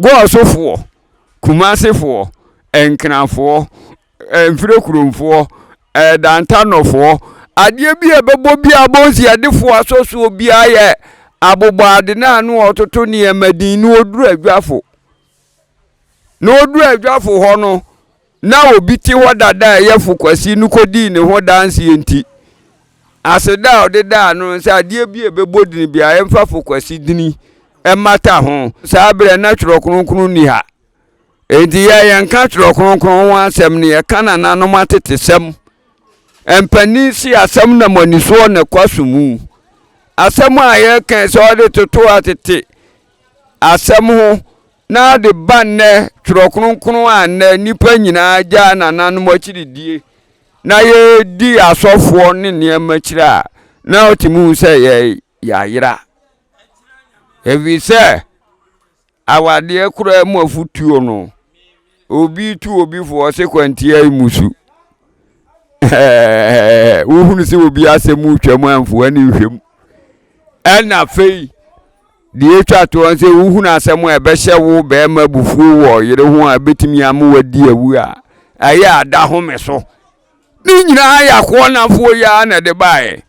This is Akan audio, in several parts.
Gɔɔsofoɔ, Kumasefoɔ, Nkrafoɔ, Mfirikuromfoɔ, Dantanɔfoɔ, adeɛ bi a ɛbɛbɔ bi a bonsi adefoɔ asɔsoɔ biara yɛ abobɔ ade no a na ɔtoto nneɛma din na ɔduru adwafo. Na ɔduru adwafo hɔ no, na obi te hɔ dada a ɛyɛ fo Kwasi no kɔdii ne ho danseɛ nti, aseda a ɔde daa no sɛ adeɛ bi a ɛbɛbɔ dini biara ɛmfa fo Kwasi dini mmata ho. Saa berɛ na Twerɛ Kronkron nni ha. Enti yɛ yɛnka Twerɛ Kronkron ho asɛm no, yɛka nananom atetesɛm. Mpanin se asɛm nam anisoɔ na ɛkɔ aso mu. Asɛm a yɛka sɛ ɔde toto atete asɛm ho na ɔde ba nnɛ Twerɛ Kronkron a nnɛ nnipa nyinaa gyaa nananom akyiridie na yɛredi asɔfoɔ ne nneɛma akyiri a, na ɔtumi hu sɛ yɛ yɛayera. Ɛfiri sɛ awadeɛ koraa mu afotuo no, obi tu obi fo ɔse kwantia yi musu. Wohunu sɛ obi asɛm retwam amfo ani nhwɛ mu. Ɛna afei deɛ ɛtwa toɔ sɛ wohunu asɛm a ɛbɛhyɛ wo bɛrima abufuo wɔ yere ho a ɛbɛtumi ama wadi awu a, ɛyɛ ada home so. Ne nyinaa yɛ akoɔnafoɔ yi ara na ɛde baeɛ.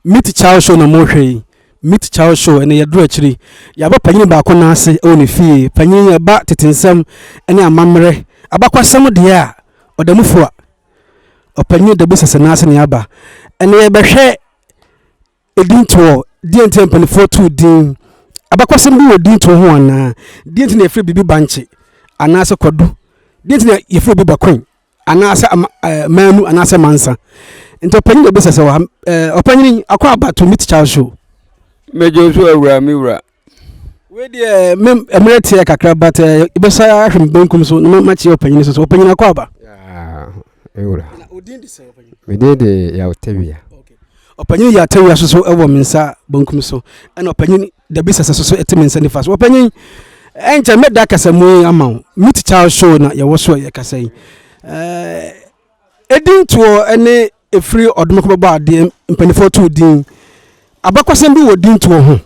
Meet Chow Show na mohwɛ yi. Meet Chow Show ɛnɛ yɛduru akyiri. Yɛaba panyin baako nan ase wɔ ne fie. Panyin ɛba tete nsɛm ne amammerɛ. Abakwasɛm deɛ a ɔda mu fua. Ɔpanyin da bi sɛsɛ nan ase na yɛaba. Ɛnɛ yɛbɛhwɛ edintoɔ. Deɛ nti a mpanimfoɔ too din. Abakwasɛm bi wɔ dintoɔ ho anaa? Deɛ nti na yɛfrɛ biribi bankye anaasɛ kwadu? Deɛ nti na yɛfrɛ obi bakoin? anaasɛ ama ɛɛ manu anaasɛ mansa nti ɔpanyin na ebisa sɛ wɔ ha ɛɛ ɔpanyin akɔ aba to meet child show. Megye so awura me wura. Wei deɛ me mmerɛ teɛ kakra but ɛɛ ebɛsa ahwɛ me benkum so na ma kyerɛ ɔpanyin so so ɔpanyin akɔ aba. Ewura. Odin de sɛ ɔpanyin. Me din de Yaw Tawia. Ɔpanyin Yaw Tawia soso ɛwɔ me nsa benkum so ɛna ɔpanyin Dabi Sɛsɛ soso ɛte me nsa nifa so ɔpanyin ɛnkyɛ mɛda kasamu yi ama wo meet child show na yɛwɔ so a yɛkasa yi ɛɛ edin toɔ ɛne efiri ɔdomako bɛbɔ adeɛ mpanimfoɔ too din abakɔsɛm bi wɔ din toɔ ho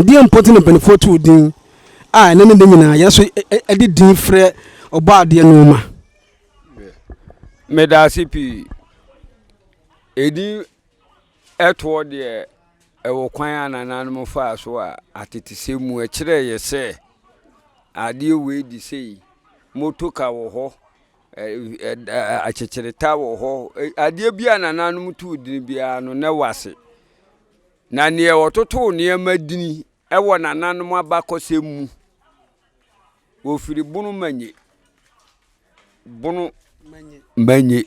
deɛ mpo nti na mpanimfoɔ too din a ɛne ne ne nyinaa yɛn nso ɛde din frɛ ɔbɔ adeɛ nneɛma. Meda ase pii. Edin ɛtoɔ deɛ ɛwɔ kwan a nananom faa so a atetesɛm mu ɛkyerɛ yɛ sɛ adeɛ wei de sei, motoka wɔ hɔ, akyekyereta wɔ hɔ, adeɛ bi a nananom too din biara no na ɛwɔ ase. Na neɛ wɔtotoo nneɛma dini ɛwɔ nananom abakɔsɛm mu, wɔfiri Bono Manye, Bono Manye.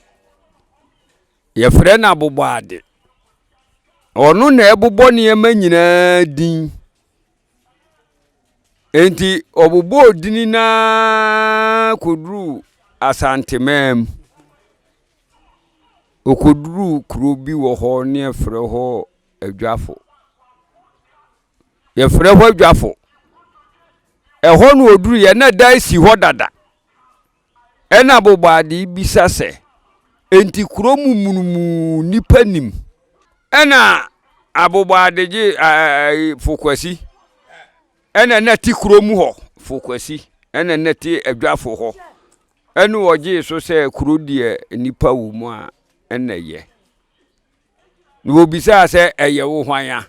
Yɛfrɛ no abobɔade. Ɔno na ɛbobɔ nneɛma nyinaa din. Enti ɔbobɔɔ dini no ara kɔduruu Asanteman mu. Ɔkɔduruu kuro bi wɔ hɔ ne yɛfrɛ hɔ Adwafo. Yɛfrɛ hɔ Adwafo. Ɛhɔ na ɔduruiɛ na dan si hɔ dada. Ɛnna Abobɔade bisa sɛ, Enti kuro mu munumuu nnipa nim? Ɛnna Abobɔade gye ɛɛ Fokwasi. Ɛnna na te kuro mu hɔ Fokwasi. Ɛnna na te adwafo hɔ. Ɛnna ɔgyee so sɛ kuro deɛ nnipa wɔ mu a. na ɛyɛ. Na wɔbisaa sɛ, Ɛyɛ wo hwan a?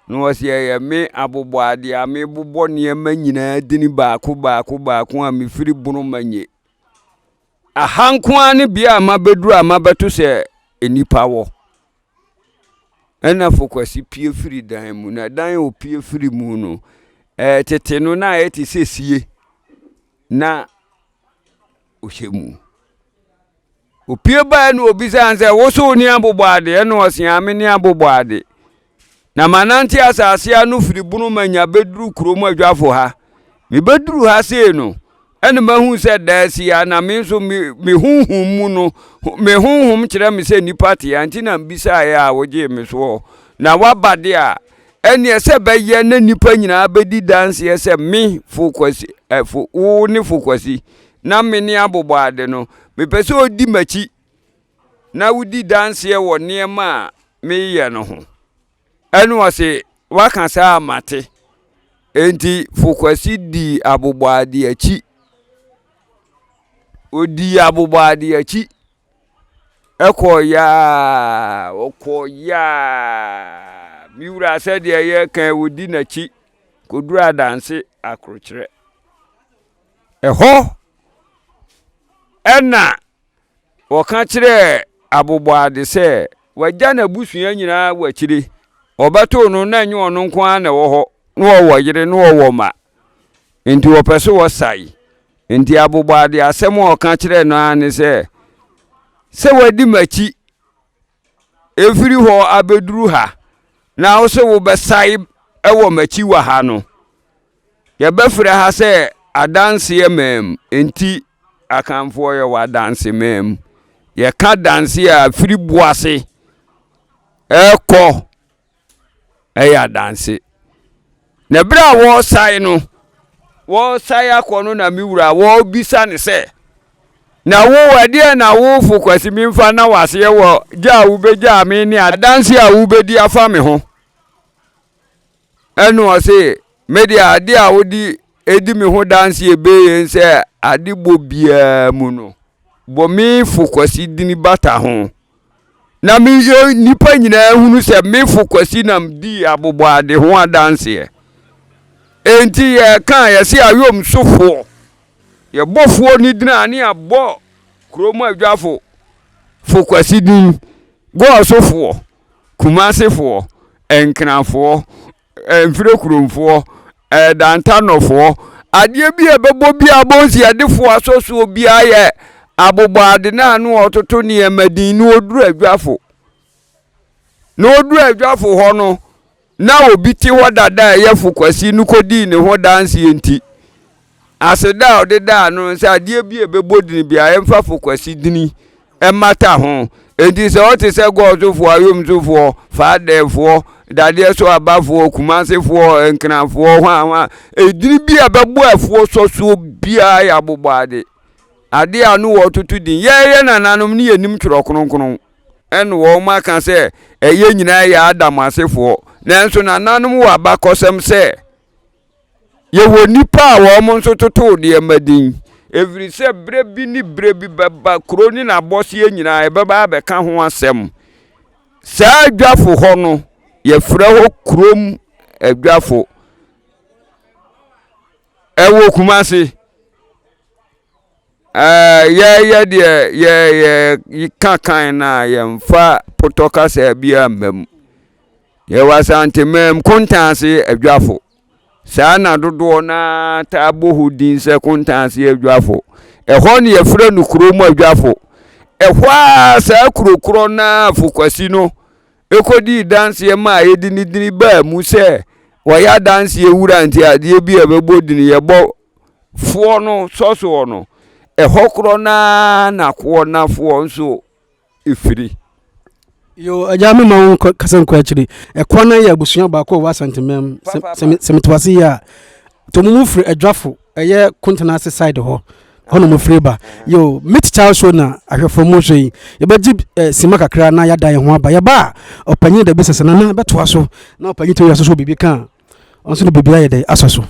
Na ɔse, Ɛyɛ me abobɔadeɛ a mebobɔ nneɛma nyinaa dini baako baako baako a mefiri bono manye. Aha nko ara ne bea a mabɛduru a mabɛto sɛ nnipa wɔ. Ɛna Fokwasi pue firi dan mu, na dan a ɔpue firi mu no, ɛɛ tete no na ayɛ te sɛ sie na ɔhyɛ mu. Opue baeɛ na ɔbisaa no sɛ, Wo so wo ne abobɔ ade? Ɛna ɔse, Aa me ne abobɔ ade. Na manante asase ano firi bunu manya bɛduru kurom adwafo ha. Mebɛduru ha sei no, ɛna mahu sɛ daa si ha na me nso me, me honhom mu no, me honhom kyerɛ me sɛ nnipa te ha nti na mebisaeɛ a wogyee me soɔ. Na woaba de a, ɛneɛ sɛ bɛyɛ na nnipa nyinaa bɛdi danseɛ sɛ me Fokwasi, eh, fo, wo ne Fokwasi, na me ne abobɔ ade no, mepɛ sɛ ɔdi m'akyi na wodi danseɛ wɔ nneɛma a meyɛ no ho. Ɛna ɔse, waka saa a mate. Enti Fokwasi dii abobɔade akyi. Ɔdii abobɔade akyi ɛkɔɔ yaa, ɔkɔɔ yaa. Me wura sɛdeɛ yɛka ɔdi n'akyi kɔduru adanse akorokyerɛ. Ɛhɔ ɛna Wɔka kyerɛɛ Abobɔade sɛ wagya n'abusua nyinaa wɔ akyire. Wɔbɛtoo no na ɛnyɛ ɔno nko ara na ɛwɔ hɔ, na ɔwɔ yere na ɔwɔ mma. Enti wɔpɛ sɛ wɔsae. Enti Abobɔade asɛm a ɔka kyerɛɛ no ara ne sɛ, Sɛ wadi m'akyi ɛfiri hɔ abɛduru ha na wo sɛ wobɛsae wɔ m'akyi wɔ ha no, Yɛbɛfrɛ ha sɛ adanseɛ man mu, enti Akanfoɔ yɛwɔ adanse man mu. Yɛka danse a firi boase ɛkɔ ɛyɛ adanse. Na berɛ a wɔresae no, wɔresae akɔ no na me wura wɔrebisa no sɛ, na wo ɛdeɛ na wofo Kwasi memfa na waseɛ wɔ gya a wobɛgyaa me ne adanse a wobɛdi afa me ho. Ɛna ɔse, me deɛ adeɛ a wode edi me ho danseɛ beye sɛ ade bɔ biara mu no, bɔ me fo Kwasi dini bata ho. Na me yɛ nnipa nyinaa hunu sɛ me fo Kwasi nam dii abobɔ ade ho adanseɛ. Enti yɛka yɛse ayom sofoɔ, yɛbɔ foɔ ne dini a ne yɛabɔ kurom adwafo fo Kwasi din, gɔɔ sofoɔ. Kumasefoɔ, Nkrafoɔ, Mfirekurofoɔ, Dantanɔfoɔ, adeɛ bi a ɛbɛbɔ bi a bonsi adefoɔ asɔsoɔ biara yɛ abobɔ ade no a na ɔtoto nneɛma din na ɔduru adwafo. Na ɔduru adwafo hɔ no, na obi te hɔ dada a ɛyɛ Fokwasi no kɔdii ne ho danseɛ nti, Aseda a ɔde daa no sɛ adeɛ bi a ɛbɛbɔ dini biara ɛmfa Fokwasi dini mmata ho. Enti sɛ ɔte sɛ Gɔɔsofoɔ, Ayomsofoɔ, Faadɛɛfoɔ, Dadeɛ so abafoɔ, Kumasefoɔ, Nkrafoɔ, hwan hwan, edini bi a ɛbɛbɔ afuo sɔsoɔ biara yɛ abobɔ ade. Adeɛ a no wɔtoto din. Yɛyɛ nananom ne yɛnim twerɛ kronkron. Ɛna wɔn aka sɛ ɛyɛ nyinaa yɛ Adam asefoɔ. Nanso nananom wɔ abakɔsɛm sɛ Yɛwɔ nnipa a wɔn nso totoo nneɛma din, ɛfiri sɛ berɛ bi ne berɛ bi bɛba, kuro ne n'abɔseɛ nyinaa yɛbɛba abɛka ho asɛm. Saa adwafo hɔ no, yɛfrɛ hɔ kurom adwafo. Ɛwɔ Kumase. Ɛɛ yɛyɛ deɛ yɛka kan no a yɛmfa potɔ kasa biara mma mu. Yɛwɔ Asanteman Kontaase adwafo. Saa na dodoɔ no ara taa bɔ hɔ din sɛ Kontaase adwafo. Ɛhɔ na yɛfrɛ no kurom adwafo. Ɛhɔ ara saa kuro korɔ no ara Fokwasi no kɔdii danseɛ maa yɛde ne dini baa mu sɛ wɔyɛ adanseɛ wura nti adeɛ bi a ɛbɛbɔ dini yɛbɔ foɔ no sɔsoɔ no, ɛhɔ korɔ no ara na koɔ nafoɔ nso firi. Yo, agya me ma wo kasa nkɔ akyiri. Ɛkwan no yɛ abusua baako a ɛwɔ Asantemam. Sɛ mete wase yie a, to mo mu firi Adwafo, ɛyɛ Kontanase side hɔ. Hɔ na mo firi ba. Yo, Meet Child Show na ahwɛfoɔ mo hwɛ yi. Yɛbɛgye eh, sima kakra na yɛada yɛn ho aba. Yɛba a, ɔpanyin da bi sɛ sɛ nana bɛtoa so na ɔpanyin tewia so so biribi ka a, Ɔno nso de biribi ayɛ dɛ asɔ so.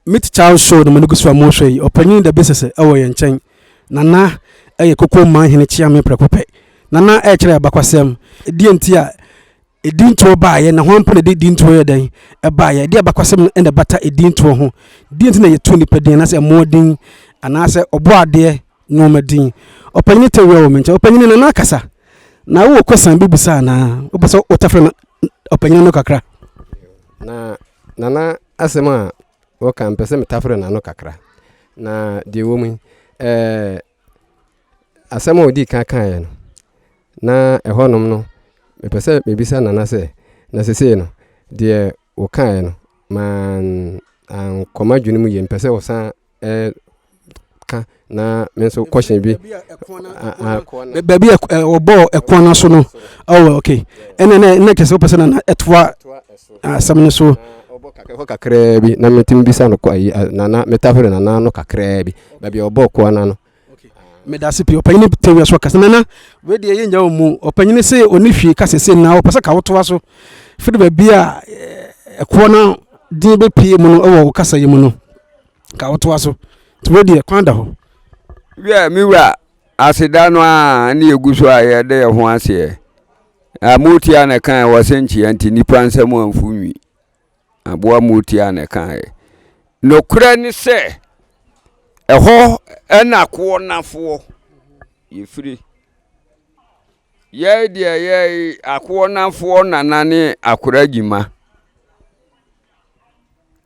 Meet Child Show na mo ani gu so a mohwɛ yi. Ɔpanyin da Besese wɔ yɛn nkyɛn. Nana yɛ Koko Manhene Kyeame prɛko pɛ. Nana rekyerɛ abakwasɛm. Deɛ nti a edintoɔ baeɛ na hwan mpo na ɛde edintoɔ yɛ dɛn ɛbaeɛ. Ɛdeɛ abakwasɛm na ɛbata edintoɔ ho. Deɛ nti na yɛto nnipa din anaasɛ mmoa din anaasɛ ɔbɔ adeɛ nneɛma din. Ɔpanyin Tawia wɔ me nkyɛn. Ɔpanyin Nana akasa. Na wowɔ kɔsan bi bisa anaa? Wopɛ sɛ wotafere no ɔpanyin no kakra? Na Nana asɛm a wɔka mpɛ sɛ metafere n'ano kakra. Na deɛ ɛwɔ mu yi, ɛɛ asɛm a ɔdii kan kaeɛ no, na ɛhɔnom no, mepɛ sɛ mebisa Nana sɛ, na sesei no, deɛ wɔkaeɛ no, man ankɔ m'adwene mu yie. Mepɛ sɛ wɔsan ka na me nso kɔhyɛn bi. Baabi a wɔbɔɔ ɛkoa no so no, oh, okay. Ɛnna na na kyerɛ sɛ wopɛ sɛ na ɛtoa asɛm no so. Ɛhɔ kakraa bi na metumi bisa no kɔ ayi nana metafere nana no kakraa bi baabi a ɔbɔɔ koa no ano. Meda ase pii ɔpanyin tewia so ɔkasa nana wei deɛ yɛnya wo mu ɔpanyin se ɔne hwii ka sese na ɔpɛ sɛ ka wotoa so firi baabi a ɛkoɔ no din bɛpie mu no wɔ wo kasa yi mu no. Ka wotoa so. Nti wei deɛ kwan da hɔ. Wiɛ, me wura, aseda no ara ne yɛgu so a yɛda yɛn ho aseɛ. Amotia na ɛkaeɛ wɔ sɛ nkyea nti nnipa nsam amfu nwi. Aboa motia na ɛkaeɛ. Nokorɛ ne sɛ, ɛhɔ na koɔ nafoɔ yɛfiri. Yɛn deɛ yɛ akoɔ nafoɔ nana ne akora gyima.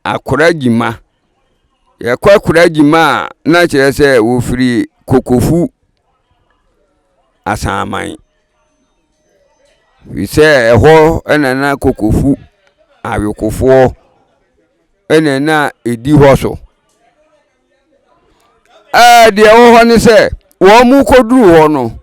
Akora Gyima. Yɛkɔ Akora Gyima a, na kyerɛ sɛ wɔfiri Kokofu Asaman. Firi sɛ ɛhɔ na na Kokofu awekofoɔ na na ɛdi hɔ so. Ɛɛ deɛ ɛwɔ hɔ ne sɛ, wɔkɔduruu hɔ no,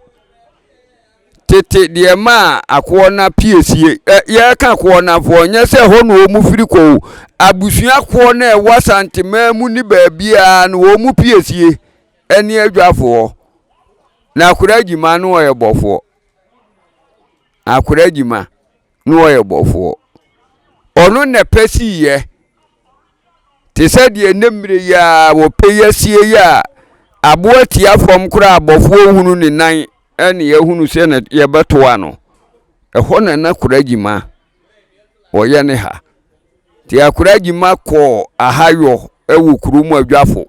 tete deɛ maa akoɔ no apiesie ɛ yɛreka akoɔ no afoɔ nyɛ sɛ ɛhɔ na wɔn firi kɔ o abusua koɔ no a ɛwɔ asanteman mu ne baabiara no wɔn piesie ɛne adwafoɔ na akora adwuma no ɔyɛ bɔfoɔ akora adwuma na ɔyɛ bɔfoɔ. Ɔno na ɛpɛ siiɛ. Te sɛ deɛ nnɛ mmerɛ yi ara wɔpɛ yi asie yi a aboa tia fam koraa abɔfoɔ hunu ne nan ɛne yɛhunu sɛ na yɛbɛtoa no. Ɛhɔ na na Koragyima ɔyɛ ne ha. Nti Akoragyima kɔɔ Ahayɔ wɔ kurom adwafo.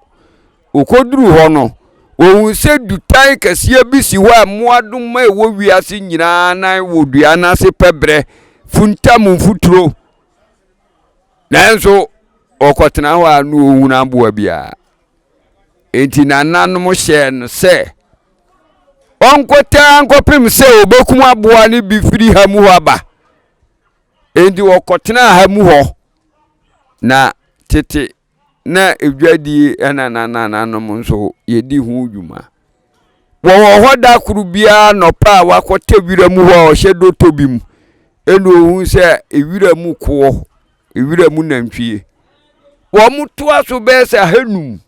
Ɔkɔduruu hɔ no, ɔhuu sɛ dutan kɛseɛ bi si hɔ a mmoadoma a ɛwɔ wiase nyinaa nan wɔ dua no ase pɛ berɛ funtam mfuturo. Nanso ɔkɔtena hɔ a na ɔhunu aboa biara. Enti nananom hyɛɛ no sɛ ɔnkɔtaa nkɔpem sɛ ɔbɛkum aboa no bi firi ha mu hɔ aba. Enti wɔkɔtenaa ha mu hɔ, na tete na edwadie na na nananom nso yɛdi ho dwuma. Wɔwɔ hɔ da koro biara nɔpa a wakɔtɛ wira mu hɔ a ɔhyɛ dɔtɔ bi mu, ɛna ohun sɛ ewira mu koɔ, ewira mu nantwie. Wɔn toa so bɛyɛ sɛ ahanum,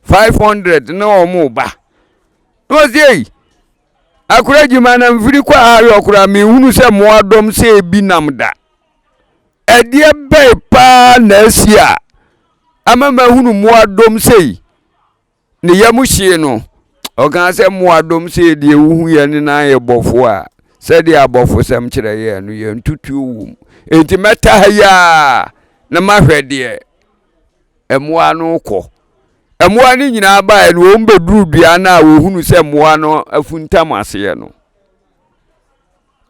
500 na wɔn ba. Na wɔsi ei, Akora gyima na mfiri kɔ ahayɔ koraa menhunu sɛ mmoadɔm sɛ ebi nam da. Ɛdeɛ bɛn paa na asi a ama mahunu mmoadɔm sei? Ne yam hyee no, ɔkaa sɛ mmoadɔm sei deɛ wohu yɛ ne nan yɛ bɔfoɔ a sɛdeɛ abɔfosɛm kyerɛ yɛn no yɛn tutuo wom. Enti mɛta ha yi ara na mahwɛ deɛ mmoa no kɔ. Mmoa no nyinaa baeɛ no, wɔn bɛduruu dua no a wɔhunu sɛ mmoa no afuntam aseɛ no.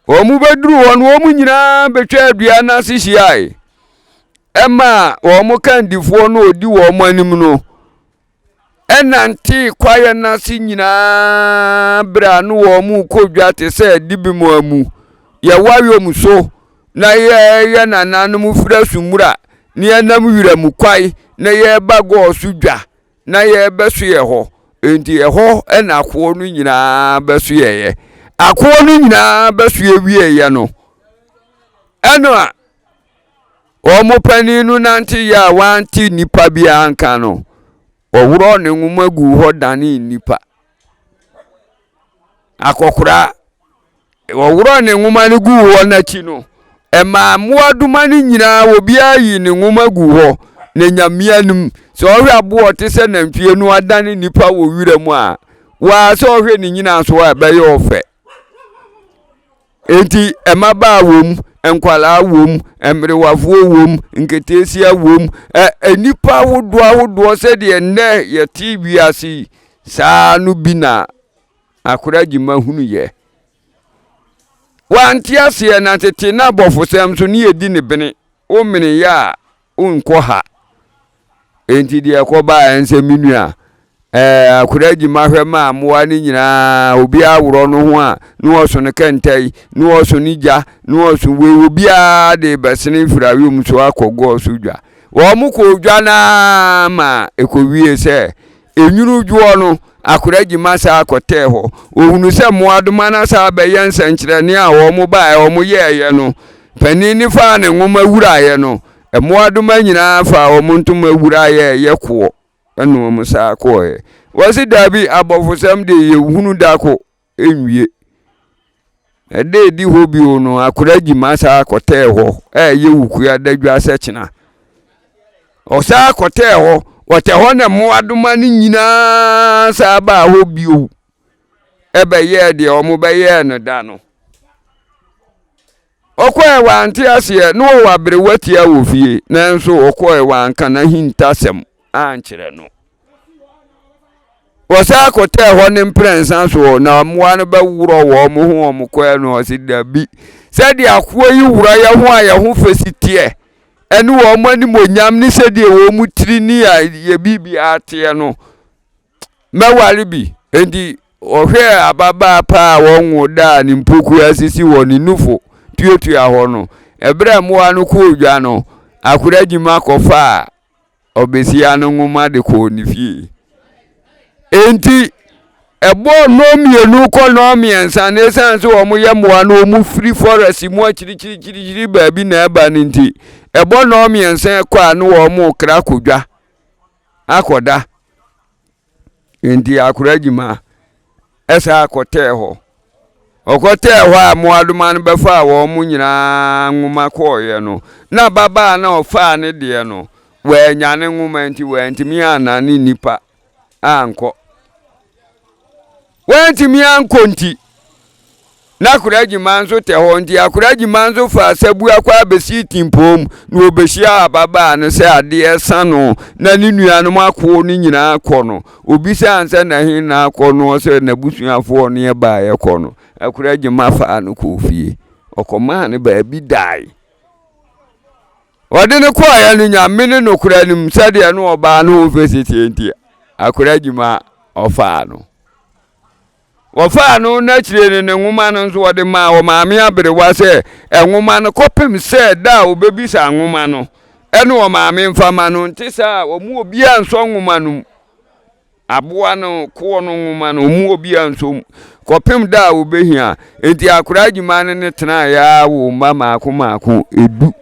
Wɔn bɛduruu hɔ no, wɔn nyinaa bɛtwaa dua no ase hyiae. Ɛma wɔn kandifoɔ no ɔdi wɔn anim no ɛnantee kwaeɛ no ase nyinaa berɛ a no wɔn rekɔ dwa te sɛ dibimu amu. Yɛwɔ ayom so na yɛyɛ nananom firi asumura na yɛnam wiram kwae na yɛreba gɔɔ so dwa na yɛrebɛsoɛ hɔ. Enti ɛhɔ na akoɔ no nyinaa bɛsoɛeɛ. Akoɔ no nyinaa bɛsoɛ wieeɛ no, ɛna wɔn panin no nante yɛ a wante nnipa biara nka no, ɔworɔɔ ne nwoma guu hɔ danee nnipa. Akɔkoraa Wɔworɔɔ ne nwoma no guu hɔ no akyi no, ɛmaa mmoadoma no nyinaa obiara yii ne nwoma guu hɔ. Na Nyame anim, sɛ ɔhwɛ aboa ɔte sɛ nantwie no adane nipa wɔ wira mu a, waa sɛ ɔhwɛ ne nyina so a ɛbɛyɛ ɔfɛ. Enti mmabaa wom, nkwadaa wom, mmerewafoɔ wom, nketeesia wom, ɛ nnipa ahodoɔ ahodoɔ sɛdeɛ nnɛ yɛte wiase yi saa no bi na akora gyima hunuyɛ. Wante aseɛ na tete na abɔfosɛm so ne yɛdi ne bene, wo meneyɛ a wonkɔ ha. Enti deɛ ɛkɔbaeɛ ne sɛ me nua, ɛɛ akwadaa gyima hwɛ maa mmoa no nyinaa, obiara worɔ no ho a, na wɔso no kɛntɛn, na wɔso ne gya, na wɔso wei, obiara de bɛsene firi awom so akɔ gɔɔ so dwa. Wɔn kɔɔ dwa no ara ma ɛkɔwie sɛ enwunu dwoɔ no, akwadaa gyima saa kɔtɛɛ hɔ. Wɔhunu sɛ mmoadoma no asa abɛyɛ nsɛnkyerɛnne a wɔn baeɛ wɔn yɛɛyɛ no, panin no faa ne nwoma wuraeɛ no, Mmoadoma nyinaa faa wɔn ntoma wuraeɛ a ɛyɛ koɔ ɛna wɔn saa kɔɔɛ. Wɔse daabi abɔfosɛm deɛ yɛhunu da ko nwie. Ɛda ɛdi hɔ bio no akora gyima saa kɔtɛɛ hɔ a ɛyɛ wukua da dwa sɛ kyena. Ɔsaa kɔtɛɛ hɔ, wɔtɛ hɔ na mmoadoma no nyinaa saa baa hɔ bio ɛbɛyɛɛ deɛ wɔn bɛyɛɛ no da no. Ɔkɔe wante aseɛ na ɔwɔ aberewa tia wɔ fie nanso ɔkɔe wanka n'ahintasɛm ankyerɛ no. Wɔsan kɔtɛɛ hɔ ne mprɛnsa soɔ na mmoa no bɛworɔ wɔn ho wɔn kɔɛ no ɔse dabi sɛdeɛ akoa yi worɔ yɛ ho a yɛ ho fɛ si teɛ ɛne wɔn animonyam ne sɛdeɛ wɔn tiri ne yɛ biribiara teɛ no mɛware bi. Enti ɔhwɛɛ ababaa pa a wɔnwo da a ne mpokua sisi wɔ ne nufo tuatua hɔ no. Ɛberɛ a mmoa no kɔɔ dwa no, Akoragyima kɔfaa ɔbesia no nwoma de kɔɔ ne fie. Enti ɛbɔɔ nnɔn mmienu kɔ nnɔn mmiɛnsa no, ɛsiane sɛ wɔyɛ mmoa no wɔfiri forest mu akyirikyirikyirikyiri baabi na ɛba no nti, ɛbɔ nnɔn mmiɛnsa kɔ a na wɔrekra kɔ dwa. akɔda. Enti akora adwuma ɛsan kɔtɛɛ hɔ. Ɔkɔtɛɛ hɔ a mmoadoma no bɛfaa wɔn nyinaa nwoma kɔɔeɛ no, na ababaa no a ɔfaa ne deɛ no, wannya ne nwoma nti wantumi annane nnipa ankɔ. Wantumi ankɔ nti, na Akora Agyima nso tɛ hɔ nti Akora Agyima nso faa Sabua kɔ abɛsii Timpom na ɔbɛhyiaa ababaa no sɛ adeɛ sa no na ne nuanom akoɔ no nyinaa kɔ no. Ɔbisaa no sɛ na he na akɔ no sɛ n'abusuafoɔ no ɛbaeɛ kɔ no. Akora Agyima faa no kɔɔ fie. Ɔkɔmaa no baabi dae. Ɔde no kɔeɛ no Nyame ne nokorɛ no mu sɛdeɛ no ɔbaa no ho fɛ siesie nti Akora Agyima ɔfaa no. Wɔfaa no na akyire no ne nwoma no nso wɔde maa ɔmaame aberewa sɛ nwoma no kɔpem sɛ da a ɔbɛbisa nwoma no ɛne ɔmaame mfa ma no nte saa a wɔn obiara nsɔ nwoma no mu aboa no koɔ no nwoma no wɔn obiara nsɔ mu kɔpem da a wɔbɛhia nti akora adwuma no ne tenaeɛ ara wo mma maako maako edu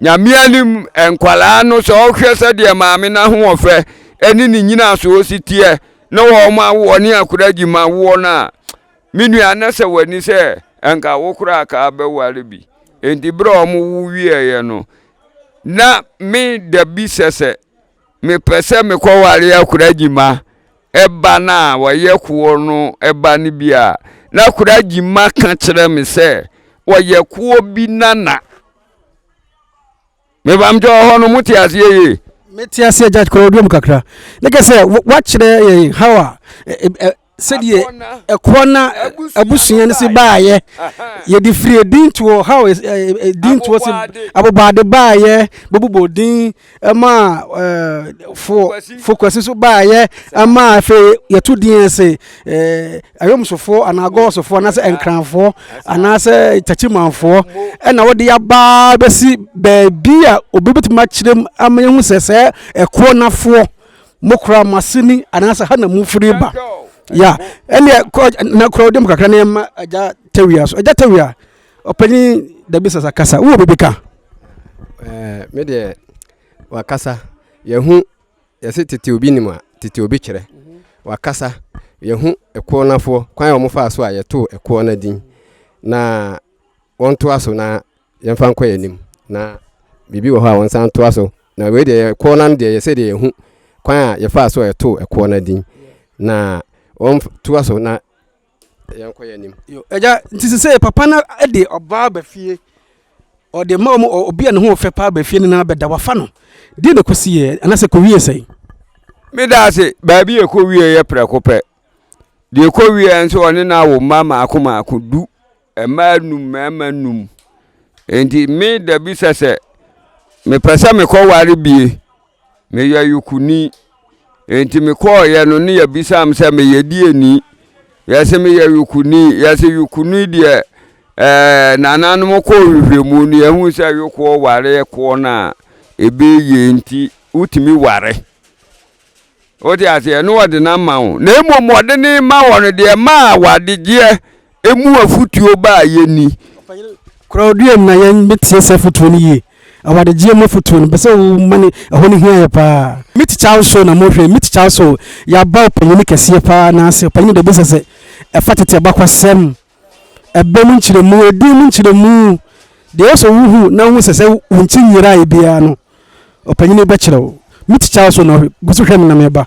Nyame anim nkwadaa no sɛ ɔhwɛ sɛdeɛ maame no ahoɔfɛ ne ne nyinasoɔ si teɛ na wɔn awoɔ ne akora gyima woɔ no a me nua na sɛ w'ani sɛ nka wo koraa ka bɛware bi enti berɛ a wɔn wo wieɛ no na me da bi sɛ sɛ mepɛ sɛ mekɔware akora gyima ɛba no a wɔyɛ koɔ no ɛba no bi a na akora gyima ka kyerɛ me sɛ wɔyɛ koɔ bi nana mebamkyɛ wɔ hɔ no mote aseɛ yie mete aseɛ judge kɔrɔ odwom kakra ne kɛ sɛ woakyerɛ yɛn how a sɛdeɛ ɛkoɔ na abusua no si baayɛ yɛde firi edin toɔ how edin toɔ si abobɔade baayɛ bobobɔ din ɛma fo fokwasi so baayɛ ɛma afei yɛto din ase ayomsofoɔ anaa gɔɔsofoɔ anaasɛ nkranfoɔ anaasɛ takyimanfoɔ ɛna wɔde aba bɛsi baabi a obi bɛtumi akyerɛ mu ama yɛhu sɛ sɛ ɛkoɔ nafoɔ mo kora mo ase ni anaasɛ ha na mo firi ba ya ɛneɛ na kora wode mu kakra ne ɛma agya tawia so agya tawia ɔpanyin dabi sasa kasa wowɔ biribi ka eh, me deɛ wakasa yɛhu yɛse tete obi nim a tete obi kyerɛ wakasa yɛhu ɛkoɔ nafoɔ kwan a wɔfaa so a yɛtoo ɛkoɔ no din na wɔntoa so na yɛmfa nkɔ yɛn anim na biribi wɔ hɔ a wɔnsan ntoa so. Na wei deɛ ɛkoɔ no ano deɛ yɛ sɛdeɛ yɛhu kwan a yɛfaa so a yɛtoo ɛkoɔ no din. Na wɔntoa so na yɛnkɔ yɛn anim. Yo, agya, nti sɛ papa no de ɔbaa ba fie, ɔde ma ɔmo obi a ne ho fɛ paa ba fie no na bɛda wafa no. Deɛ na kɔsi yɛ anaasɛ kɔwie sɛn? Meda ase, baabi a ɛkɔwie yɛ prɛko pɛ. Deɛ ɛkɔwie nso ɔne no awo mma maako maako du, mmaa num, mmarima num. Enti me da bi sɛ sɛ mepɛ sɛ mekɔware bie Meyɛ Yukuni. Enti mekɔeɛ no ne yɛbisaa me sɛ meyɛ deɛni. Yɛse meyɛ Yukuni. Yɛse Yukuni deɛ ɛɛ nananom kɔɔ nhwehwɛmu no yɛhu sɛ yokoɔ ware koɔ no a ɛbɛyie nti wotumi ware. Wote aseɛ ne wɔde no ama wo. Na mmom wɔde ne ma wɔ no deɛ ma awadegyeɛ emu afutuo baa yɛni. Kora oduam na yɛn bɛtie sɛ afutuo no yie. Awadegyeɛ mu afutuo no, pɛ sɛ wo ma ne ɛhɔ no hia yɛ paa. Me tikya wo so na mo hwɛ, me tikya wo so yaba ɔpanyini kɛseɛ paa na ase ɔpanyini deɛ bisa sɛ ɛfa tete abakwasɛm, ɛbɛ mu nkyerɛmu, edin mu nkyerɛmu, deɛ ɛwɔ sɛ wohu na wohu sɛ sɛ wo nkyi nyeraeɛ biara no Ɔpanyin bɛkyerɛ wo. Me tikya so na gu so hwɛ me na meba.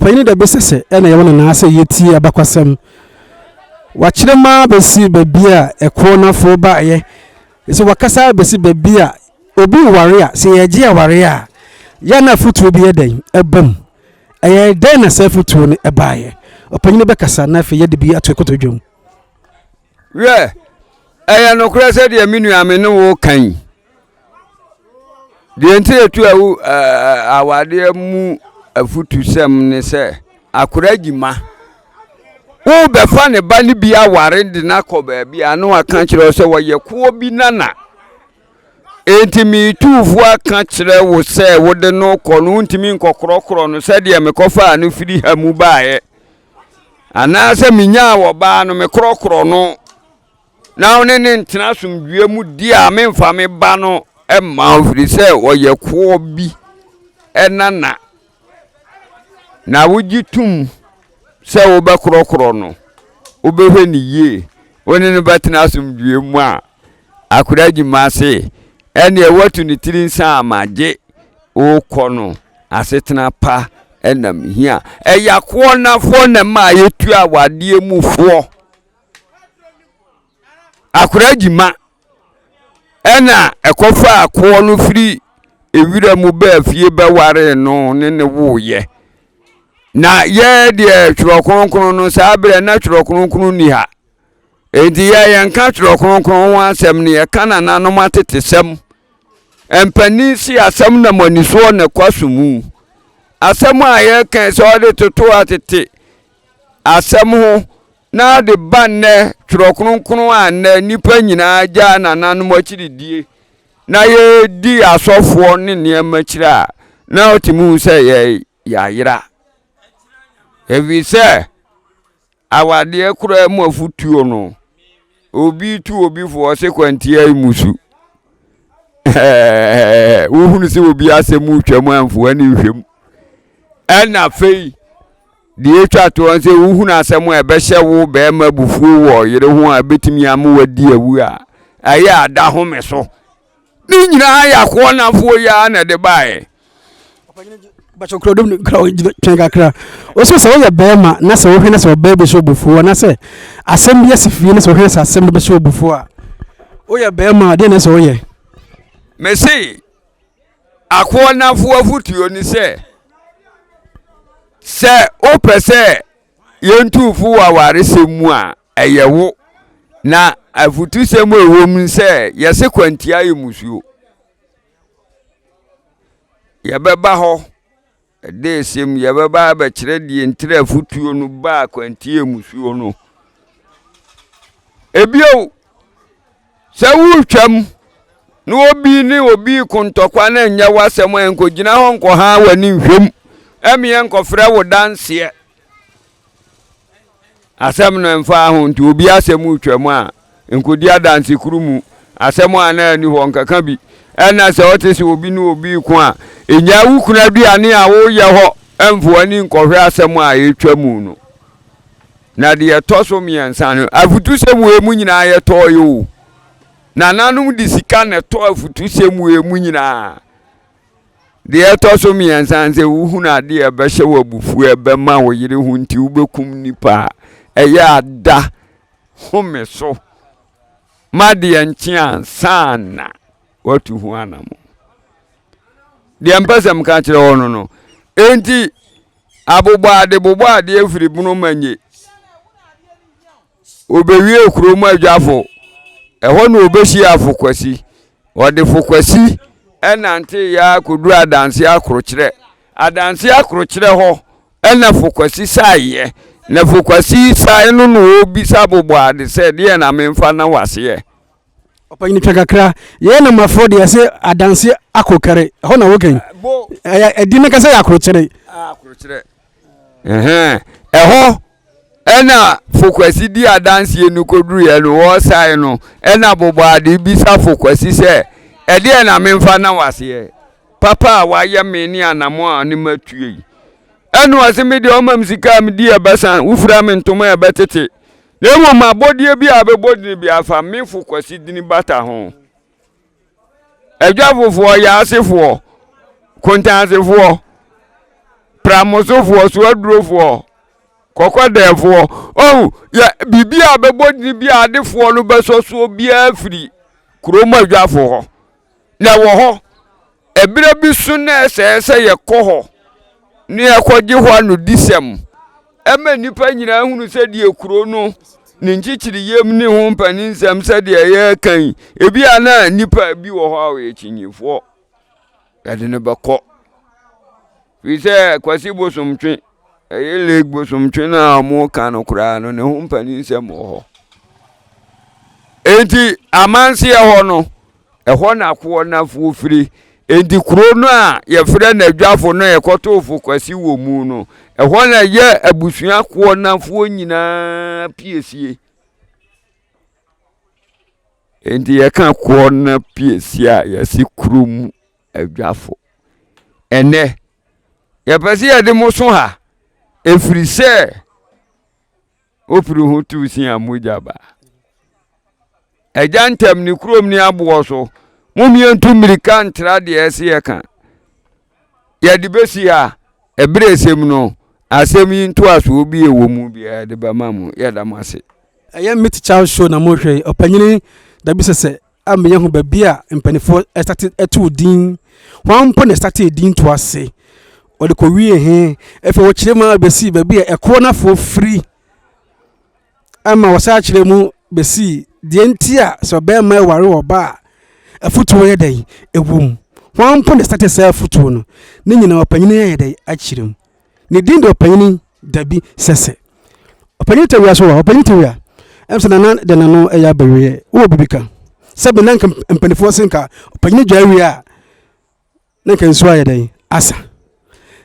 Ɔpanyin da bi sese na yɛwɔ no naa sɛ yɛtie abakwasɛm. Wakyerɛ mu ara bɛsi baabi a ɛkoɔ no afoɔ baeɛ. Sɛ wakasa bɛsi baabi a obi ware a, sɛ yɛgye aware a, yɛ na afotuo bi yɛ dɛn ɛba mu. Ɛyɛ dɛn na saa afotuo no ɛbaeɛ? Ɔpanyin bɛkasa na afei yɛde bi ato ɛkɔtɔ dwam. Wiɛ, ɛyɛ nokorɛ sɛ deɛ me nua me ne wo ka yi, Deɛ nti a ɛtu awu awadeɛ mu afutusɛm ne sɛ akwadaa gyima. Wobɛfa ne ba no bi aware de no akɔ baabi a na waka kyerɛ wo sɛ wɔyɛ koɔ bi nana. Enti metu fo aka kyerɛ wo sɛ wode no kɔ no wontumi nkɔkorɔkorɔ no sɛdeɛ mekɔfaa no firi ha mu baeɛ. Anaasɛ menyaa ɔbaa no mekorɔkorɔ no. na wo ne no ntena asomdwoeɛ mu di a memfa me ba no mma wo firi sɛ ɔyɛ koɔ bi nana na wogye tom sɛ wobɛkorɔkorɔ no wobɛhwɛ ne yie wo ne no bɛtena asomdwoeɛ mu a akora gyima se ɛneɛ woatu ne tiri nsa a magye wokɔ no asetena pa ɛnam hia ɛyɛ akoɔ nafoɔ na ma yɛtu awadeɛ mu foɔ Akwadaa gyima ɛna ɛkɔfaa akoɔ no firi ewira mu baa fie bɛwaree no ne ne woeɛ. Na yɛ deɛ twerɛ kronkron no saa berɛ na twerɛ kronkron nni ha. Enti yɛ yɛnka twerɛ kronkron ho asɛm no yɛka nananom atetesɛm. Mpanin si asɛm nam anisoɔ na ɛkɔ aso mu. Asɛm a yɛka sɛ ɔde toto atete asɛm ho na de ba nnɛ Twerɛ Kronkron a nnɛ nnipa nyinaa gyaa nananom akyiridie na yɛdi asɔfoɔ ne nneɛma akyiri a, na ɔtumi hu sɛ yɛ yɛayera. Ɛfiri sɛ awadeɛ koraa mu afotuo no, obi tu obi fo ɔse kwantia yi musu. Wohunu sɛ obi asɛm retwam amfo ani nhwɛm. Ɛna afei Deɛ ɛtwa toɔ sɛ wohunu asɛm a ɛbɛhyɛ wo barima abufuo wɔ yere ho a ɛbɛtumi ama wadi awu a, ɛyɛ a da home so. Ne nyinaa yɛ akoɔ nafoɔ yi ara na ɛde baeɛ. Twɛn kakra. Ɔsɛ sɛ woyɛ barima na sɛ wohwɛ na sɛ ɔbaa bi hyɛ obufuo anaasɛ asɛm bi asi fie na sɛ wohwɛ sɛ asɛm no bɛhyɛ obufuo a, woyɛ barima a deɛ na ɛsɛ woyɛ? Mese Akoɔnafo afotuo ne sɛ, sɛ wopɛ sɛ yɛntu fo wɔ awaresɛm mu a, ɛyɛ wo. Na afotusɛm a ɛwɔ mu sɛ yɛse kwantia yɛ musuo. Yɛbɛba hɔ Ɛda ese mu, yɛbɛba abɛkyerɛ deɛ ntira afutuo no baa kwantie musuo no. Ebio, sɛ woretwam na obi ne obi reko ntɔkwa na ɛnyɛ w'asɛm a, nkɔgyina hɔ nkɔha w'ani nhwɛm. Ɛmeɛ nkɔfrɛ wo danseɛ. Asɛm no mfaa ho nti obi asɛm retwam a, nkɔdi adanse koro mu. Asɛm a na ɛnni hɔ nkɛka bi. Ɛna sɛ ɔte sɛ obi ne obi reko a, nnyae wo kunu aduane a woreyɛ hɔ mfa w'ani nkɔhwɛ asɛm a ɛretwa mu no. Na deɛ ɛtɔ so mmiɛnsa no, afutusɛm wei mu nyinaa yɛtɔɔ yɛ o. Nananom de sika na ɛtɔ afutusɛm wei mu nyinaa. Deɛ ɛtɔ so mmiɛnsa ne sɛ wohunu adeɛ a ɛbɛhyɛ wo abufuo a ɛbɛma wo yere ho nti wobɛkum nnipa a, ɛyɛ ada home so ma deɛ nkye ansa na woatu ho anamo. Deɛ mpɛ sɛ meka kyerɛ wɔ no no, enti abobɔ ade bobɔ adeɛ firi bono ma nye. Obewiee kurom adwafo. Ɛhɔ na obehyia Fokwasi. Ɔde Fokwasi nantee ara koduu Adanse Akorokyerɛ. Adanse Akorokyerɛ hɔ na Fokwasi saeɛ. Na Fokwasi sae no na ɔrebisa Bobɔade sɛ, Deɛ na memfa na waseɛ? Ɔpanyin twa kakra. Yɛn namafoɔ deɛ yɛsɛ Adanse Akorokɛre. Ɛhɔ na woka yi. Ɛyɛ ɛdi no kasa yɛ Akorokyerɛ. Akorokyerɛ. Ɛhɔ Ɛna Fokwasi di adanseɛ no kɔduruiɛ no, wɔresae no, ɛna Bobɔade bisa Fokwasi sɛ, Ɛdeɛn na memfa na waseɛ? Papa a wayɛ me ne anamɔ a ne matue yi. Ɛna ɔse, me deɛ ɔma me sika a medi ɛbɛsa, wofira me ntoma a ɛbɛtete. Na mmom abɔdeɛ bi a bɛbɔ dini bi afa me Fokwasi dini bata ho. Adwafofoɔ, Yaasefoɔ, Kontansefoɔ, Pramosofoɔ, Soadurofoɔ, Kɔkɔdɛɛfoɔ. Ɔhu, yɛ biribi a bɛbɔ dini bi a adefoɔ no bɛsɔ soɔ biara firi kurom adwafo hɔ. Na ɛwɔ hɔ. Ɛberɛ bi so na ɛsɛɛ sɛ yɛkɔ hɔ na yɛkɔgye hɔ anodisɛm. Ɛma nnipa nyinaa hunu sɛdeɛ kuro no ne nkyekyereɛ mu ne ho mpaninsɛm sɛdeɛ yɛreka yi. Ebi a na nnipa bi wɔ hɔ a wɔyɛ kyinyifoɔ, yɛde no bɛkɔ. Firi sɛ Kwasi Bosomtwe, ɛyɛ Lake Bosomtwe no a wɔka no koraa no, ne ho mpaninsɛm wɔ hɔ. Enti amanseɛ hɔ no, Ɛhɔ na Koɔnafoɔ firi. Enti kuro no a yɛfrɛ no Adwafo no a yɛkɔtoo Fokwasi wɔ mu no, ɛhɔ na ɛyɛ abusua Koɔnafoɔ nyinaa piesie. Enti yɛka Koɔna piesie a, yɛse kurom Adwafo. Ɛnnɛ, yɛpɛ sɛ yɛde mo so ha, ɛfiri sɛ Wofiri ho tu sin a mogya ba. Agya ntɛm ne kurom ne aboɔ so. Momie ntu mmirika ntra deɛ ɛse yɛka. Yɛde bɛsi ha. Ɛberɛ ɛsɛm no, asɛm yi ntoasoɔ bi ɛwɔ mu biara yɛde bɛma mo. Yɛda mo ase. Ɛyɛ Meet Child Show na mohwɛ yi. Ɔpanyini Dabi Sɛsɛ ama yɛahu baabi a mpanimfoɔ sate too din. Hwan mpo na ɛsatee din to ase? Wɔde kɔwie he? Afei wɔkyerɛ mu ara bɛsii baabi a ɛkoɔ no afoɔ firi ama wɔsan kyerɛ mu bɛsii deɛ nti a sɛ ɔbarima ɛware ɔbaa a afutuo yɛ dɛn ɛwɔ mu. Hwan mpo na ɛsate saa afutuo no? Ne nyinaa ɔpanyini ayɛ dɛn akyerɛ mu. Ne din de ɔpanyini Dabi Sɛsɛ. Ɔpanyin Tawia so wɔ hɔ. Ɔpanyin Tawia, ɛm sɛ nana de n'ano ɛyɛ abɛweɛ. Wowɔ biribi ka? Sɛbi na nka mpanimfoɔ se nka ɔpanyin dwa awie a na nka nsuo ayɛ dɛn asa.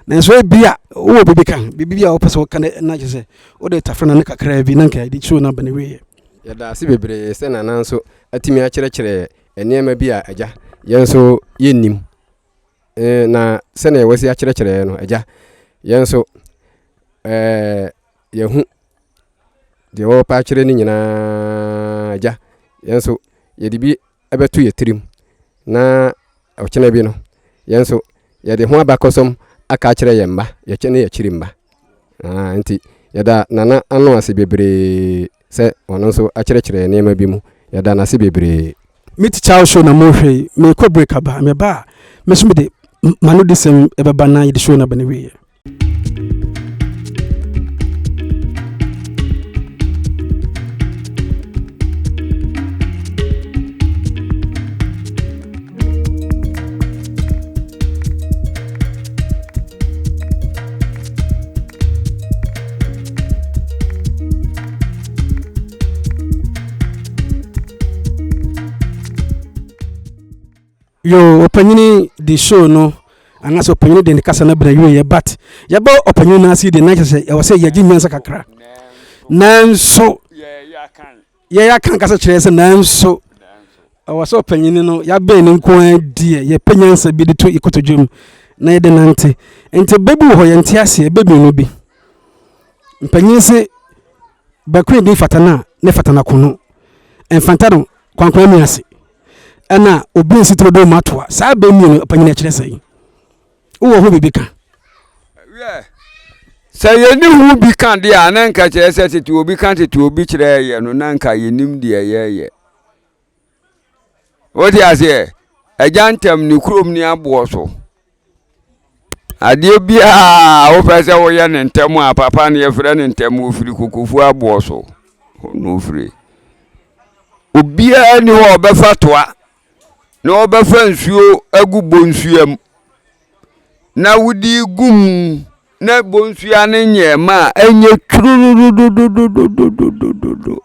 Nanso ebi a wowɔ biribi ka, biribi bi a wopɛ sɛ woka na kyerɛ sɛ wode tafra n'ano kakraa bi na nka ɛde kyerɛ no aba ne wieɛ. Yɛda ase bebree sɛ nana nso atumi akyerɛkyerɛ nneɛma bi a agya yɛn nso yɛnnim. Na sɛnea wɔasi akyerɛkyerɛ yɛn no, agya, yɛn nso ɛɛ yɛhu deɛ wɔrepɛ akyerɛ no nyinaa, agya, yɛn nso yɛde bi bɛto yɛn tirim na ɔkyena bi no, yɛn nso yɛde ho abakɔsɛm aka akyerɛ yɛn mma, yɛkyɛ ne yɛkyiri mma. Ah, nti yɛda Nana ano ase bebree sɛ ɔno nso akyerɛkyerɛ nneɛma bi mu. Yɛda no ase bebree. Meet Chow show na mohwɛ yi, meekɔ break aba, meba a, me nso mede m'anodisɛm ɛbɛba na yɛde show no aba n'awieɛ. Yo, ɔpanyini de show no. Anaasɛ ɔpanyin de ne kasa no abena wieɛ but yɛbɛ ɔpanyin no ase deɛ na kyerɛ sɛ ɛwɔ sɛ yɛgye nyansa kakra. Nanso yɛyɛ aka kasa kyerɛ sɛ nanso ɛwɔ sɛ ɔpanyin no yɛabɛn ne nko ara deɛ yɛpɛ nyansa bi de to yɛ kotodwe mu na yɛde nante. Nti bɛ bi wɔ hɔ yɛnte aseɛ bɛ mmienu bi. Mpanyin se bɛko din fata no a ne fata no akono. Mfanta no kwankwan mi ase. Ɛna obi nsi toro do ma toa. Saa bɛ mmienu ɔpanyin ɛkyerɛ sɛn? Wowɔ ho biribi ka? Wiɛ, sɛ yɛnni ho bi ka deɛ a, na nka kyerɛ sɛ tete obi ka tete obi kyerɛ yɛ no, na nka yɛnim deɛ yɛyɛ. Wote aseɛ? Agya ntɛm ne kurom ne aboɔ so. Adeɛ biara a wopɛ sɛ woyɛ ne ntɛm a, papa no yɛfrɛ no ntɛm, wɔfiri kokofuo aboɔ so na ɔfiri. Obiara ni hɔ a ɔbɛfa toa na ɔbɛfa nsuo agu bonsua mu na wode gu mu na bonsua no nyɛ ma a ɛnyɛ tururudududududududu.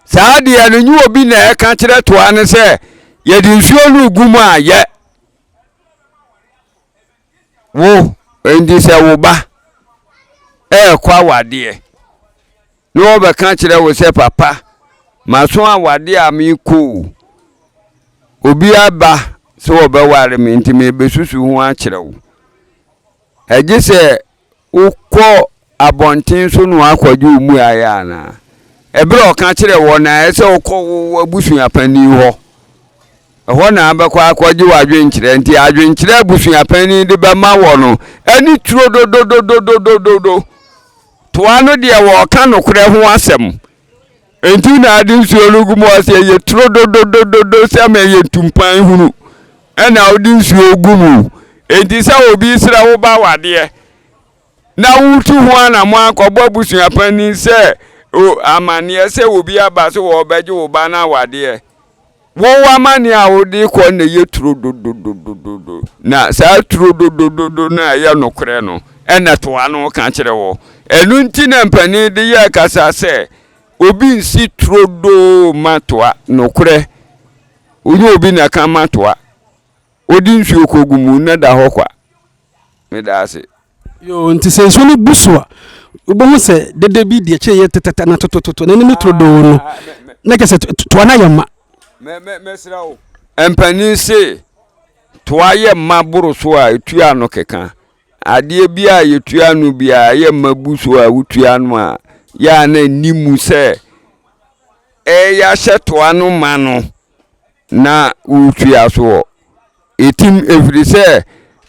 Saa deɛ no nye obi na ɛka kyerɛ toa no sɛ yɛde nsuo no gu mu a yɛ. Wo, enti sɛ wo ba ɛrekɔ awadeɛ na ɔbɛka kyerɛ wo sɛ papa maso awadeɛ a merekɔ o, obi aba sɛ ɔbɛware me nti merebɛsusu ho akyerɛ wo. Ɛgye sɛ wokɔ abɔnten so na wakɔgye wo mmuaeɛ anaa? Ɛberɛ a ɔka kyerɛ wɔ no ɛyɛ sɛ wokɔ wo abusuapanin hɔ. Ɛhɔ na abɛkɔ akɔgye w'adwenkyerɛ. Nti adwenkyerɛ abusuapanin de bɛma wɔ no ɛne turo dododododododo. Toa no deɛ wɔreka nokorɛ ho asɛm. Enti na ade nsuo no gu mu ɔsɛ ɛyɛ turo dododododo sɛ ma ɛyɛ ntumpan hunu ɛna wode nsuo gu mu. Enti sɛ obi srɛ wo ba wadeɛ na wotu ho anammɔn akɔbɔ abusua panin sɛ amanneɛ sɛ obi aba sɛ wɔrebɛgye wo ba no awadeɛ. Wo amanneɛ a wode kɔ na ɛyɛ turo dododododo. Na saa turo dodododo no a ɛyɛ nokorɛ no, ɛna toa no ka kyerɛ wɔ. Ɛno nti na mpanin de yɛ kasa sɛ, obi nsi turodoo ma toa, nokorɛ. Wonyɛ obi na ka ma toa. Wode nsuo kɔgu mu na da hɔ kwa. Meda ase. Yoo, nti sɛ nsuo no bu so a, wobɛhu sɛ dede bi di akyire yɛ tɛtɛtɛ na totototo na anim turodoo no, na kyerɛ sɛ toa no ayɛ ma. Mɛsrɛ wo. Mpanin se toa yɛ mma boro so a, ɛtua ano keka. Adeɛ bi a yɛtua ano biara yɛ mma bu so a wotua ano a, yɛ a na ɛnni mu sɛ ɛyɛ ahyɛ toa no ma no. na wotua soɔ. Ɛtim ɛfiri sɛ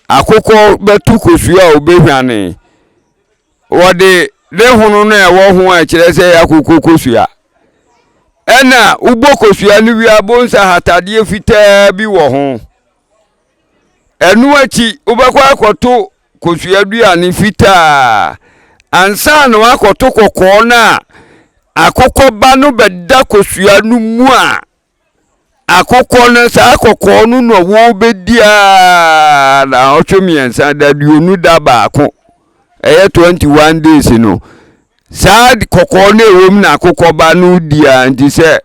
akokɔ bɛto kosua a ɔbɛhwane. Wɔde ne hono no a ɛwɔ ho a ɛkyerɛ sɛ ɛyɛ akokɔ kosua. Ɛna wobɔ kosua no wie a bohu sɛ ahatadeɛ fitaa bi wɔ ho. Ɛno akyi wobɛkɔ akɔto kosua duane fitaa ansa na wakɔto kɔkɔɔ no a akokɔ ba no bɛda kosua no mu a Akokɔ no, saa kɔkɔɔ no na wɔbɛdi ara naawɔtwe mmiɛnsa, daduonu da baako, ɛyɛ 21 days no. Saa kɔkɔɔ no ɛwɔ mu na akokɔ ba no di ara nti sɛ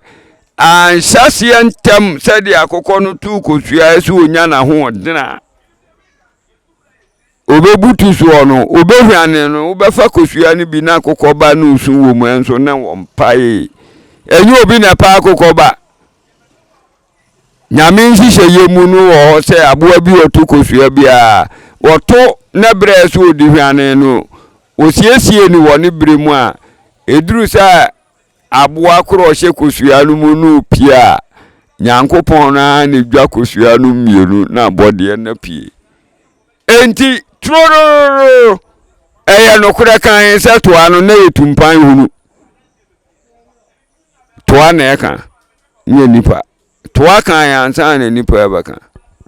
anhyɛseɛ ntɛm sɛdeɛ akokɔ no too kosua sɛ ɔnya n'ahoɔden a, Obebutu soɔ no, obehwane no, wobɛfa kosua no bi na akokɔba no resu wɔ mu nso na wɔmpaee. Ɛnyɛ obi na ɛpa akokɔba. Nyame nhyehyɛeɛ mu no wɔ hɔ sɛ aboa bi ɔto kosua biara, wɔto na berɛ so ɔdi hwane no, wɔsiesie no wɔ ne berɛ mu a, ɛduru sɛ Aboa koro a ɔhyɛ kosua no mu no repue a, Nyankopɔn no ara na edwa kosua no mmienu na abɔdeɛ no apue. Enti, turorororo, ɛyɛ nokorɛ kann sɛ toa no na yɛ tumpan hunu. Toa na ɛka, nyɛ nipa. Toa kan ansa na nipa ɛbɛka.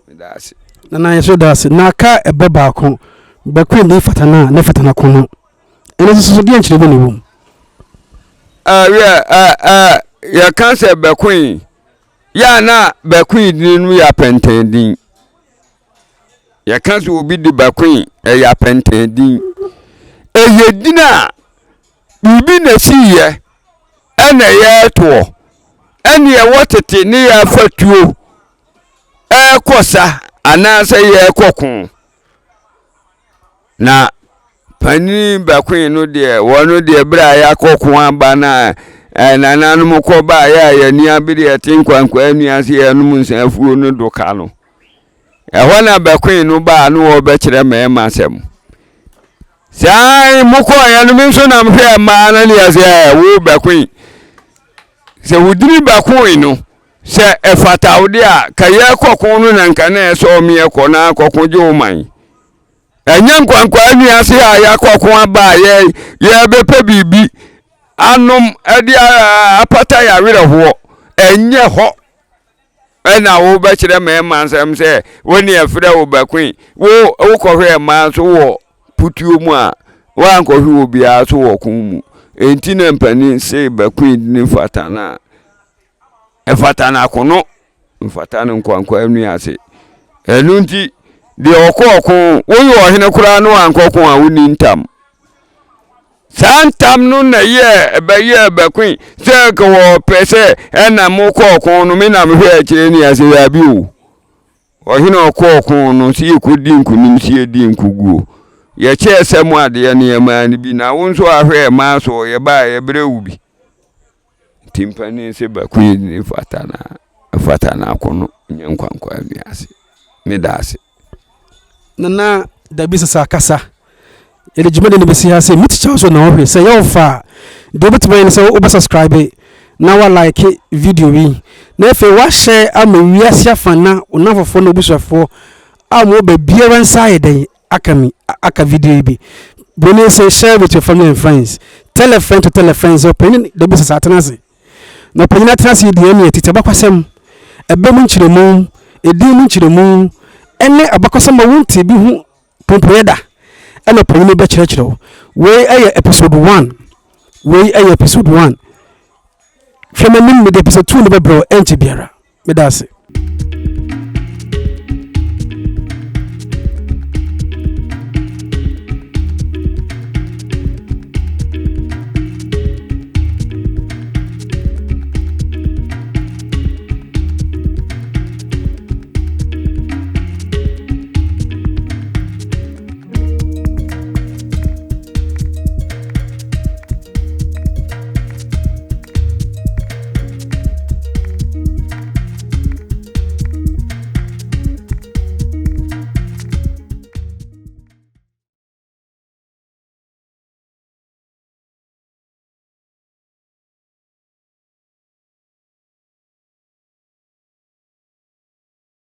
Meda ase. Nana yɛso da ase. Na aka ɛbɛ baako. Bɛko ndi fata no a ne fata no ko no. Ɛno nso so deɛ nkyerɛ mu na ɛwɔ mu. Ɛɛ ɛɛ yɛka sɛ bɛko yi yɛ a na bɛko yi din no yɛ apɛntɛn din. Yɛka sɛ obi de bɛko yi ɛyɛ apɛntɛn din. Ɛyɛ din a biribi na esiiɛ ɛna yɛretoɔ ɛne ɛwɔ tete ne yɛafa tuo ɛrekɔ sa anaasɛ yɛrekɔ ko. Na panin bɛkoe no deɛ, wɔn deɛ berɛ a yɛakɔ ko aba no a nananom kɔ baeɛ a yɛn ani abere yɛte nkwankwaa nnua ase yɛnom nsa afuo no do ka no. Ɛhɔ na bɛkoe no baa no wɔbɛkyerɛ mmarima asɛm. Saa mokɔɔeɛ no me nso na mehwɛɛ mmaa no ne yɛ sɛ wo bɛkoe. Sɛ wo dini bɛkoe no, sɛ ɛfata wo de a, ka yɛkɔ ko no na nka na ɛsɛ ɔmeɛ kɔ na akɔko gye wo man. Ɛnyɛ nkwankwaa nni ase a yɛakɔ ko aba a yɛ yɛbɛpɛ biribi anom de apata yɛn awerɛhoɔ. Ɛnyɛ hɔ ɛna wobɛkyerɛ mmarima nsɛm sɛ wo ne ɛfrɛ wo bɛkoe. Wo wokɔhwɛ mmaa nso wɔ putuo mu a woankɔhwɛ obiara so wɔ ko mu. Enti na mpanin se bɛkoe dini fata no a ɛfata no akono. mfata no nkwankwa nnua ase. Ɛno nti, deɛ ɔkɔ ɔko, woyɛ ɔhene koraa no ankɔ ko a wonni ntam. Saa ntam no na ɛyɛ ɛbɛyɛ bɛkoe sɛ ka wɔpɛ sɛ ɛna mo kɔ ɔko no me na mehwɛ akyire ne ase yɛ o. Ɔhene ɔkɔ ɔko no sɛ yɛkɔdi nkonim sɛ yɛdi nkoguo. Yɛkyɛɛ sɛ mo adeɛ no yɛmaa no bi na wo nso ahwɛ ɛmaa so yɛbaa yɛbrɛ wo bi. Nti mpanin sɛ baako yi ne fata na fata na akɔnɔ nyɛ nkwankwa wiase. Meda ase. Nana Dabi Sasa kasa. Yɛde dwumadi no bɛsi ha sɛ me tikya nso na ɔhwɛ sɛ yɛwo fa a deɛ wobɛtumi ayɛ ne sɛ wobɛ subscribe na wa like video yi na afei wahyɛ ama wiase afa na wo namfofoɔ ne obusuafoɔ a wɔwɔ baabiara nsa ayɛ dɛn aka mi aka video yi bi. Broni say share with your family and friends. Tell a friend to tell a friend sɛ ɔpanyin dabi sɛ saa atena ase. Na ɔpanyin atena ase yi deɛ ɛneɛ tete abakwasɛm, ɛbɛ mu nkyerɛmu, edin mu nkyerɛmu, ɛne abakwasɛm a wonte bi ho pompoeɛ da ɛna ɔpanyin bɛkyerɛkyerɛ wo. Wei ɛyɛ episode one. Wei ɛyɛ episode one. Hwɛ m'anim mede episode two no bɛbrɛ wo ɛnkyɛ biara. Meda ase.